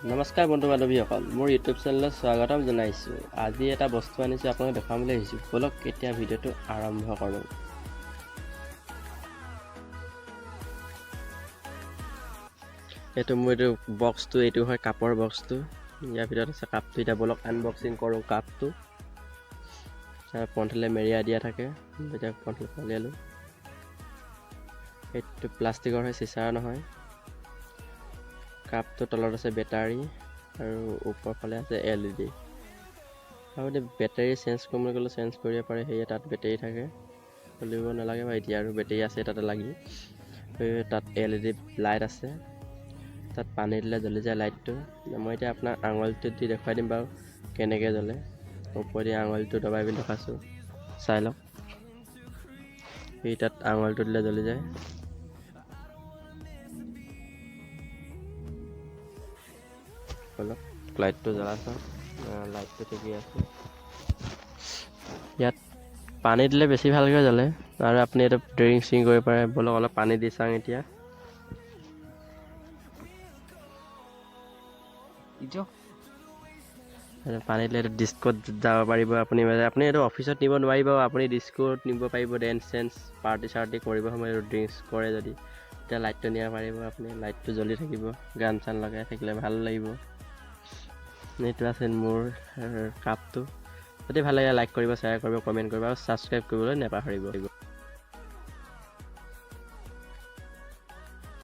নমস্কাৰ বন্ধু বান্ধৱীসকল, মোৰ ইউটিউব চেনেলত স্বাগতম জনাইছোঁ। আজি এটা বস্তু আনিছোঁ, আপোনালোক দেখুৱাম বুলি আহিছোঁ। ব'লক, এতিয়া ভিডিঅ'টো আৰম্ভ কৰোঁ। এইটো মোৰ এইটো বক্সটো, এইটো হয় কাপৰ বক্সটো। ইয়াৰ ভিতৰত আছে কাপটো। এতিয়া ব'লক, আনবক্সিং কৰোঁ কাপটো। পণ্ঠলে মেৰিয়াই দিয়া থাকে। এতিয়া পণ্ঠলে উলিয়ালোঁ। এইটো প্লাষ্টিকৰ হয়, চিচাৰ নহয়। কাপটোৰ তলত আছে বেটাৰী আৰু ওপৰ ফালে আছে এলইডি। আৰু এতিয়া বেটাৰী চেঞ্জ কৰিম বুলি ক'লে চেঞ্জ কৰিব পাৰে। সেয়ে তাত বেটাৰী থাকে, খুলিব নালাগে বাৰু এতিয়া। আৰু বেটাৰী আছে তাতে লাগি। তাত এলইডি লাইট আছে। তাত পানী দিলে জ্বলি যায় লাইটটো। মই এতিয়া আপোনাক আঙুলিটোত দি দেখুৱাই দিম বাৰু কেনেকৈ জ্বলে। ওপৰেদি আঙুলিটো দবাই পিনি দেখাইছোঁ, চাই লওক। এই তাত আঙুলিটো দিলে জ্বলি যায়। অলপ লাইটটো জ্বলাই চাওঁ। লাইটটো ঠিকেই আছে। ইয়াত পানী দিলে বেছি ভালকৈ জ্বলে আৰু আপুনি এইটো ড্ৰিংক চিং কৰিব পাৰে। ব'লক, অলপ পানী দি চাওঁ এতিয়া। ইজো। পানী দিলে এইটো ডিস্কত যাব পাৰিব আপুনি। মানে আপুনি এইটো অফিচত নিব নোৱাৰিব, আপুনি ডিস্কত নিব পাৰিব। ডেন্স চেন্স, পাৰ্টি চাৰ্টি কৰিব সময়ত ড্ৰিংকছ কৰে যদি, তেতিয়া লাইটটো নিব পাৰিব আপুনি। লাইটটো জ্বলি থাকিব, গান চান লগাই থাকিলে ভাল লাগিব। এইটো আছিল মোৰ কাপটো। যদি ভাল লাগে, লাইক কৰিব, শ্বেয়াৰ কৰিব, কমেণ্ট কৰিব আৰু ছাবস্ক্ৰাইব কৰিবলৈ নাপাহৰিব।